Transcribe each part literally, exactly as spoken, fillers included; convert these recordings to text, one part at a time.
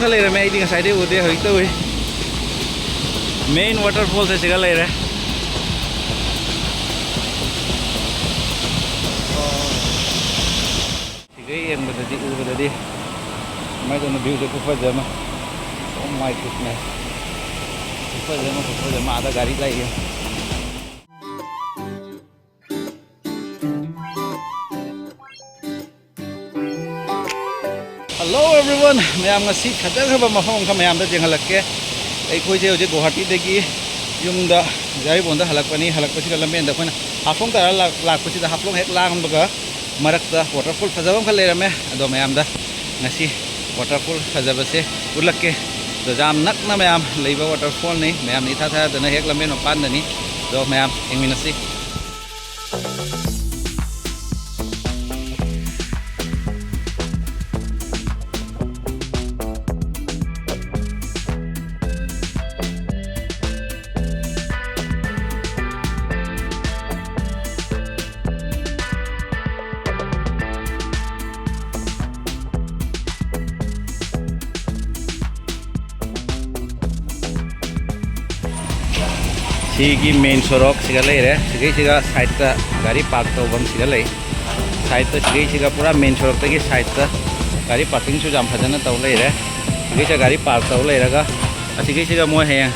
ꯈꯔ ꯂꯩꯔꯝꯃꯦ, ꯑꯩꯗꯤ ꯉꯁꯥꯏꯗꯩ ꯎꯗꯦ, ꯍꯧꯖꯤꯛꯇ ꯎꯏ꯫ Main waterfallꯁꯦ ꯁꯤꯒ ꯂꯩꯔꯦ꯫ ꯁꯤꯒ ꯌꯦꯡꯕꯗꯗꯤ, ꯎꯕꯗꯗꯤ ꯀꯃꯥꯏꯅ ꯇꯧꯅ viewꯁꯦ ꯈꯨꯐꯖ ꯑꯃ꯫ Oh my goodness꯫ ꯈꯨꯐꯖ ꯑꯃ, ꯈꯨꯐꯖ ꯑꯃ꯫ ꯑꯥꯗ ꯒꯥꯔꯤ ꯂꯥꯛꯏ꯫ Hello everyone, ꯃꯌꯥꯝ ꯉꯁꯤ ꯐꯖꯈ꯭ꯔꯕ ꯃꯐꯝ ꯑꯃꯈꯛ ꯃꯌꯥꯝꯗ ꯌꯦꯡꯍꯜꯂꯛꯀꯦ꯫ ꯑꯩꯈꯣꯏꯁꯦ ꯍꯧꯖꯤꯛ ꯒꯨꯋꯥꯍꯥꯇꯤꯗꯒꯤ ꯌꯨꯝꯗ ꯌꯥꯏꯔꯤꯄꯣꯛꯗ ꯍꯜꯂꯛꯄꯅꯤ꯫ ꯍꯂꯛꯄꯁꯤꯗ ꯂꯝꯕꯦꯟꯗ ꯑꯩꯈꯣꯏꯅ ꯍꯥꯐꯂꯣꯡ ꯇꯥꯔ ꯂꯥꯛ-, ꯂꯥꯛꯄꯁꯤꯗ ꯍꯥꯐꯂꯣꯡ ꯍꯦꯛ ꯂꯥꯟꯕꯒ ꯃꯔꯛꯇ waterfall ꯐꯖꯕ ꯑꯃꯈꯛ ꯂꯩꯔꯝꯃꯦ꯫ ꯑꯗꯣ ꯃꯌꯥꯝꯗ ꯉꯁꯤ waterfall ꯐꯖꯕꯁꯦ ꯎꯠꯂꯛꯀꯦ꯫ ꯑꯗꯣ ꯌꯥꯝ ꯅꯛꯅ ꯃꯌꯥꯝ ꯂꯩꯕ waterfallꯅꯤ꯫ ꯃꯌꯥꯝꯅ ꯏꯊꯥ ꯊꯥꯖꯗꯅ ꯍꯦꯛ ꯂꯝꯕꯦꯟ ꯃꯄꯥꯟꯗꯅꯤ꯫ ꯑꯗꯣ ꯃꯌꯥꯝ ꯌꯦꯡꯃꯤꯟꯅꯁꯤ꯫ ꯁꯤꯒꯤ main ꯁꯣꯔꯣꯛ ꯁꯤꯒ ꯂꯩꯔꯦ꯫ ꯁꯤꯒꯩꯁꯤꯒ sideꯇ ꯒꯥꯔꯤ park ꯇꯧꯐꯝ ꯁꯤꯒ ꯂꯩ꯫ Sideꯇ ꯁꯤꯒꯩꯁꯤꯒ ꯄꯨꯔꯥ main ꯁꯣꯔꯣꯛꯇꯒꯤ sideꯇ ꯒꯥꯔꯤ parkingꯁꯨ ꯌꯥꯝ ꯐꯖꯅ ꯇꯧ ꯂꯩꯔꯦ꯫ ꯁꯤꯒꯩꯁꯤꯗ ꯒꯥꯔꯤ park ꯇꯧ ꯂꯩꯔꯒ ꯑꯁꯤꯒꯩꯁꯤꯒ ꯃꯣꯏ ꯍꯌꯦꯡ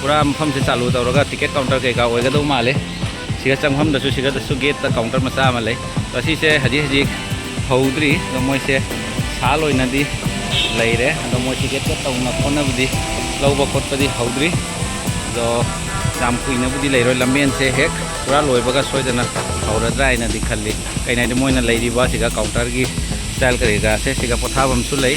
ꯄꯨꯔꯥ ꯃꯐꯝꯁꯦ ꯆꯥꯂꯨ ꯇꯧꯔꯒ ticket counter ꯀꯩꯀꯥ ꯑꯣꯏꯒꯗꯧ ꯃꯥꯜꯂꯦ꯫ ꯁꯤꯒ ꯆꯪꯐꯝꯗꯁꯨ ꯁꯤꯒꯗꯁꯨ gateꯇ counter ꯃꯆꯥ ꯑꯃ ꯂꯩ꯫ ꯑꯗꯣ ꯁꯤꯁꯦ ꯍꯧꯖꯤꯛ ꯍꯧꯖꯤꯛ ꯍꯧꯗ꯭ꯔꯤ꯫ ꯑꯗꯣ ꯃꯣꯏꯁꯦ ꯁꯥꯜ ꯑꯣꯏꯅꯗꯤ ꯂꯩꯔꯦ꯫ ꯑꯗꯣ ꯃꯣꯏ ticketꯀ ꯇꯧꯅ ꯈꯣꯠꯅꯕꯗꯤ, ꯂꯧꯕ ꯈꯣꯠꯄꯗꯤ ꯍꯧꯗ꯭ꯔꯤ꯫ ꯑꯗꯣ ꯌꯥꯝ ꯀꯨꯏꯅꯕꯨꯗꯤ ꯂꯩꯔꯣꯏ꯫ ꯂꯝꯕꯦꯟꯁꯦ ꯍꯦꯛ ꯄꯨꯔꯥ ꯂꯣꯏꯕꯒ ꯁꯣꯏꯗꯅ ꯍꯧꯔꯗ꯭ꯔꯥ ꯍꯥꯏꯅꯗꯤ ꯈꯜꯂꯤ꯫ ꯀꯩꯅꯣ ꯍꯥꯏꯗꯤ ꯃꯣꯏꯅ ꯂꯩꯔꯤꯕ ꯁꯤꯒ counterꯒꯤ style ꯀꯔꯤ ꯀꯔꯥꯁꯦ ꯁꯤꯒ ꯄꯣꯊꯥꯐꯝꯁꯨ ꯂꯩ꯫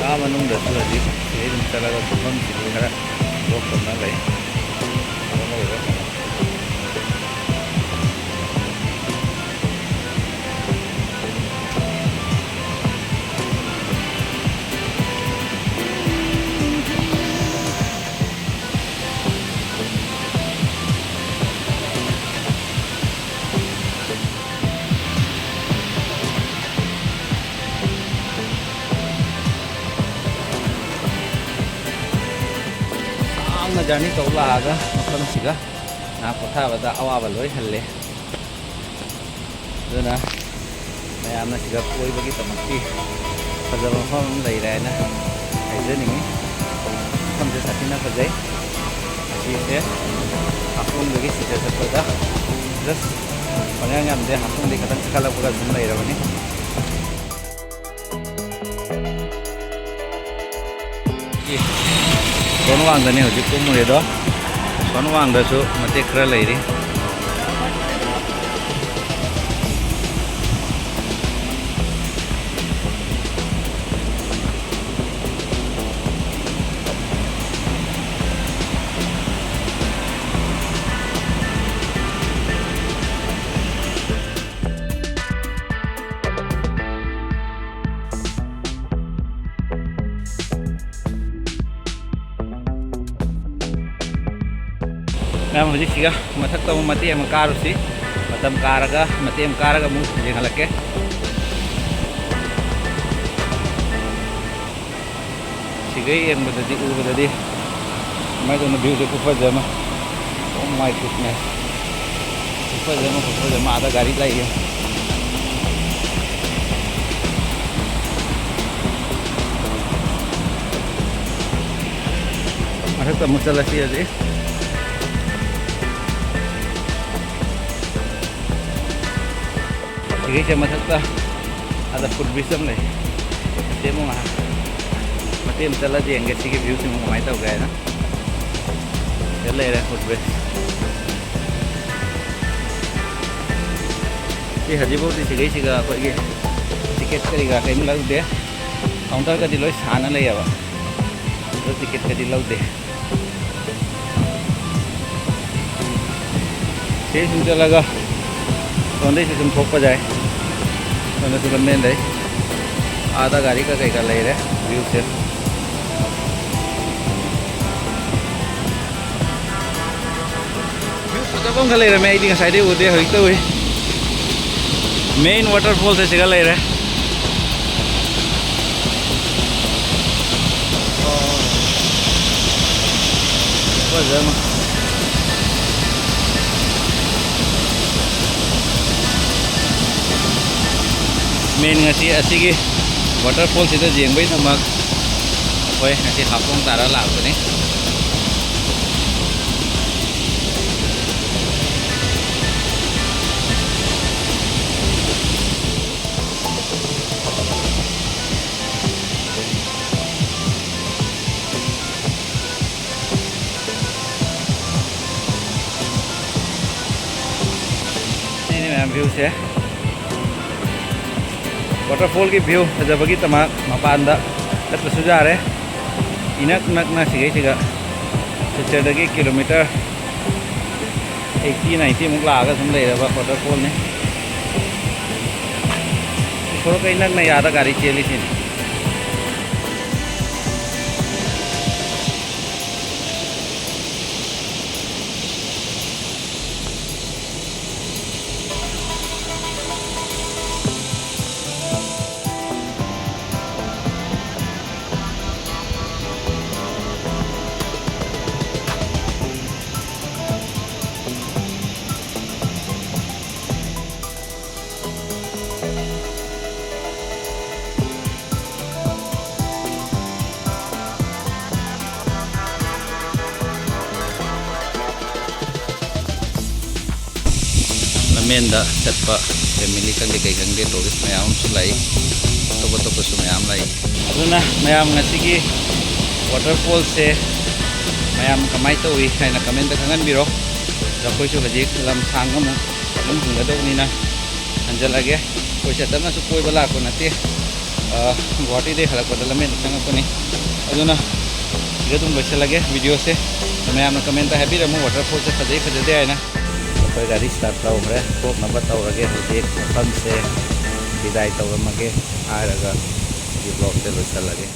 ꯑꯥ ꯃꯅꯨꯡꯗꯁꯨ ꯍꯧꯖꯤꯛ ꯁꯤꯗꯩ ꯑꯗꯨꯝ ꯆꯠꯂꯒ ꯀꯨꯝꯐꯝꯁꯤꯗꯤ ꯈꯔ ꯂꯣꯛ ꯇꯧꯅ ꯂꯩ꯫ ꯊꯕꯛ ꯂꯩꯔꯦ꯫ ꯁꯥꯡꯅ ꯖꯔꯅꯤ ꯇꯧ ꯂꯥꯛꯑꯒ ꯃꯐꯝꯁꯤꯒ ꯉꯥꯏꯍꯥꯛ ꯄꯣꯊꯥꯕꯗ ꯑꯋꯥꯕ ꯂꯣꯏ ꯍꯜꯂꯦ꯫ ꯑꯗꯨꯅ ꯃꯌꯥꯝꯅ ꯁꯤꯗ ꯀꯣꯏꯕꯒꯤꯗꯃꯛꯇꯤ ꯐꯖꯕ ꯃꯐꯝ ꯑꯃ ꯂꯩꯔꯦ ꯍꯥꯏꯅ ꯍꯥꯏꯖꯅꯤꯡꯉꯤ꯫ ꯃꯐꯝꯁꯦ ꯁꯥꯊꯤꯅ ꯐꯖꯩ꯫ ꯑꯁꯤꯁꯦ ꯍꯥꯐꯂꯣꯡꯗꯒꯤ ꯁꯤꯗ ꯆꯠꯄꯗ just ꯄꯪꯌꯥꯝ ꯌꯥꯝꯗꯦ, ꯍꯥꯐꯂꯣꯡꯗꯒꯤ ꯈꯤꯇꯪ ꯆꯠꯈꯠꯂꯛꯄꯒ ꯑꯗꯨꯝ ꯂꯩꯔꯕꯅꯤ꯫ ꯁꯣꯟꯋꯥꯡꯗꯅꯤ ꯍꯧꯖꯤꯛ ꯀꯨꯝꯃꯨꯔꯦꯗꯣ꯫ ꯁꯣꯟꯋꯥꯡꯗꯁꯨ ꯃꯇꯦꯛ ꯈꯔ ꯂꯩꯔꯤ꯫ ꯃꯌꯥꯝ, ꯍꯧꯖꯤꯛꯁꯤꯒ ꯃꯊꯛꯇ ꯑꯃꯨꯛ ꯃꯇꯦꯛ ꯑꯃ ꯀꯥꯔꯨꯁꯤ꯫ ꯃꯇꯝ ꯀꯥꯔꯒ, ꯃꯇꯦꯛ ꯑꯃ ꯀꯥꯔꯒ ꯑꯃꯨꯛ ꯌꯦꯡꯍꯜꯂꯛꯀꯦ꯫ ꯁꯤꯒ ꯌꯦꯡꯕꯗꯗꯤ, ꯎꯕꯗꯗꯤ ꯀꯃꯥꯏꯅ ꯇꯧꯅ ꯚ꯭ꯌꯨꯁꯦ ꯈꯨꯐꯖ ꯑꯃ꯫ Oh my goodness! ꯈꯨꯐꯖ ꯑꯃ, ꯈꯨꯐꯖ ꯑꯃ꯫ ꯑꯥꯗ ꯒꯥꯔꯤ ꯂꯥꯛꯏ꯫ ꯃꯊꯛꯇ ꯑꯃꯨꯛ ꯆꯠꯂꯁꯤ ꯍꯧꯖꯤꯛ꯫ ꯁꯤꯒꯩꯁꯦ ꯃꯊꯛꯇ ꯑꯗ foot bridge ꯑꯃ ꯂꯩ꯫ ꯁꯤ ꯑꯃꯨꯛ ꯉꯥꯏꯍꯥꯛ ꯃꯇꯦꯛ ꯑꯃ ꯆꯠꯂꯗꯤ ꯌꯦꯡꯒꯦ ꯁꯤꯒꯤ ꯚ꯭ꯌꯨꯁꯤꯡ ꯀꯃꯥꯏꯅ ꯇꯧꯒꯦ ꯍꯥꯏꯅ꯫ ꯁꯤꯗ ꯂꯩꯔꯦ foot bridge꯫ ꯁꯤ ꯍꯧꯖꯤꯛꯐꯥꯎꯗꯤ ꯁꯤꯒꯩꯁꯤꯒ ꯑꯩꯈꯣꯏꯒꯤ ꯇꯤꯀꯦꯠ ꯀꯔꯤ ꯀꯔꯥ ꯀꯔꯤꯝ ꯂꯧꯗꯦ꯫ ꯀꯥꯎꯟꯇꯔꯒꯗꯤ ꯂꯣꯏ ꯁꯥꯟꯅ ꯂꯩꯌꯦꯕ꯫ ꯑꯗꯣ ꯇꯤꯀꯦꯠꯀꯗꯤ ꯂꯧꯗꯦ꯫ ꯑꯩ ꯁꯨꯝ ꯆꯠꯂꯒ ꯁꯣꯝꯗꯩꯁꯨ ꯁꯨꯝ ꯊꯣꯛꯄ ꯌꯥꯏ꯫ ꯁꯣꯝꯗꯁꯨ ꯂꯝꯕꯦꯟ ꯂꯩ꯫ ꯑꯥꯗ ꯒꯥꯔꯤ ꯀꯩꯀꯩꯒ ꯂꯩꯔꯦ꯫ Viewꯁꯦ꯫ View ꯐꯖꯕ ꯑꯃꯒ ꯂꯩꯔꯝꯃꯦ, ꯑꯩꯗꯤ ꯉꯁꯥꯏꯗꯩ ꯎꯗꯦ, ꯍꯧꯖꯤꯛꯇ ꯎꯏ꯫ Main waterfallꯁꯦ ꯁꯤꯒ ꯂꯩꯔꯦ꯫ ꯐꯖꯅ꯫ Main ꯉꯁꯤ ꯑꯁꯤꯒꯤ waterfallꯁꯤꯗ ꯌꯦꯡꯕꯩꯗꯃꯛ ꯑꯩꯈꯣꯏ ꯉꯁꯤ ꯍꯥꯐꯂꯣꯡ ꯇꯥꯔ ꯂꯥꯛꯄꯅꯤ꯫ ꯁꯤꯅꯤ ꯃꯌꯥꯝ viewꯁꯦ꯫ Waterfallꯒꯤ view ꯐꯖꯕꯒꯤꯗꯃꯛ ꯃꯄꯥꯟꯗ ꯆꯠꯄꯁꯨ ꯌꯥꯔꯦ꯫ ꯏꯅꯛ ꯅꯛꯅ ꯁꯤꯒꯩꯁꯤꯒ ꯁꯤꯜꯆꯔꯗꯒꯤ kilometre eighty ninety ꯃꯨꯛ ꯂꯥꯛꯑꯒ ꯁꯨꯝ ꯂꯩꯔꯕ waterfallꯅꯤ꯫ ꯁꯣꯔꯣꯛꯀ ꯏꯅꯛ ꯅꯛ ꯌꯥꯗ ꯒꯥꯔꯤ ꯆꯦꯜꯂꯤꯁꯤꯅꯤ꯫ ꯂꯝꯃꯦꯟꯗ ꯆꯠꯄ family ꯈꯪꯗꯦ ꯀꯩ ꯈꯪꯗꯦ tourist ꯃꯌꯥꯝ ꯑꯃꯁꯨ ꯂꯥꯛꯏ, ꯑꯇꯣꯞ ꯑꯇꯣꯞꯄꯁꯨ ꯃꯌꯥꯝ ꯂꯥꯛꯏ꯫ ꯑꯗꯨꯅ ꯃꯌꯥꯝ ꯉꯁꯤꯒꯤ waterfallꯁꯦ ꯃꯌꯥꯝ ꯀꯃꯥꯏꯅ ꯇꯧꯏ ꯍꯥꯏꯅ commentꯇ ꯈꯪꯍꯟꯕꯤꯔꯣ꯫ ꯑꯗꯣ ꯑꯩꯈꯣꯏꯁꯨ ꯍꯧꯖꯤꯛ ꯂꯝ ꯁꯥꯡꯅ ꯑꯃꯨꯛ ꯑꯗꯨꯝ ꯍꯟꯒꯗꯧꯕꯅꯤꯅ ꯍꯟꯖꯜꯂꯒꯦ꯫ ꯑꯩꯈꯣꯏ ꯆꯠꯇꯅꯁꯨ ꯀꯣꯏꯕ ꯂꯥꯛꯄ ꯅꯠꯇꯦ꯫ ꯑ, ꯒꯨꯋꯥꯍꯥꯇꯤꯗꯩ ꯍꯜꯂꯛꯄꯗ ꯂꯝꯃꯦꯟꯗ ꯆꯪꯉꯛꯄꯅꯤ꯫ ꯑꯗꯨꯅ ꯁꯤꯗ ꯑꯗꯨꯝ ꯂꯣꯏꯁꯤꯜꯂꯒꯦ videoꯁꯦ꯫ ꯃꯌꯥꯝꯅ commentꯇ ꯍꯥꯏꯕꯤꯔꯝꯃꯨ waterfallꯁꯦ ꯐꯖꯩ ꯐꯖꯗꯦ ꯍꯥꯏꯅ꯫ ꯑꯩꯈꯣꯏ ꯒꯥꯔꯤ start ꯇꯧꯈ꯭ꯔꯦ꯫ ꯊꯣꯛꯅꯕ ꯇꯧꯔꯒꯦ꯫ ꯍꯧꯖꯤꯛ ꯃꯐꯝꯁꯦ ꯕꯤꯗꯥꯏ ꯇꯧꯔꯝꯃꯒꯦ ꯍꯥꯏꯔꯒ ꯁꯤꯒꯤ vlogꯁꯦ ꯂꯣꯏꯁꯤꯜꯂꯒꯦ꯫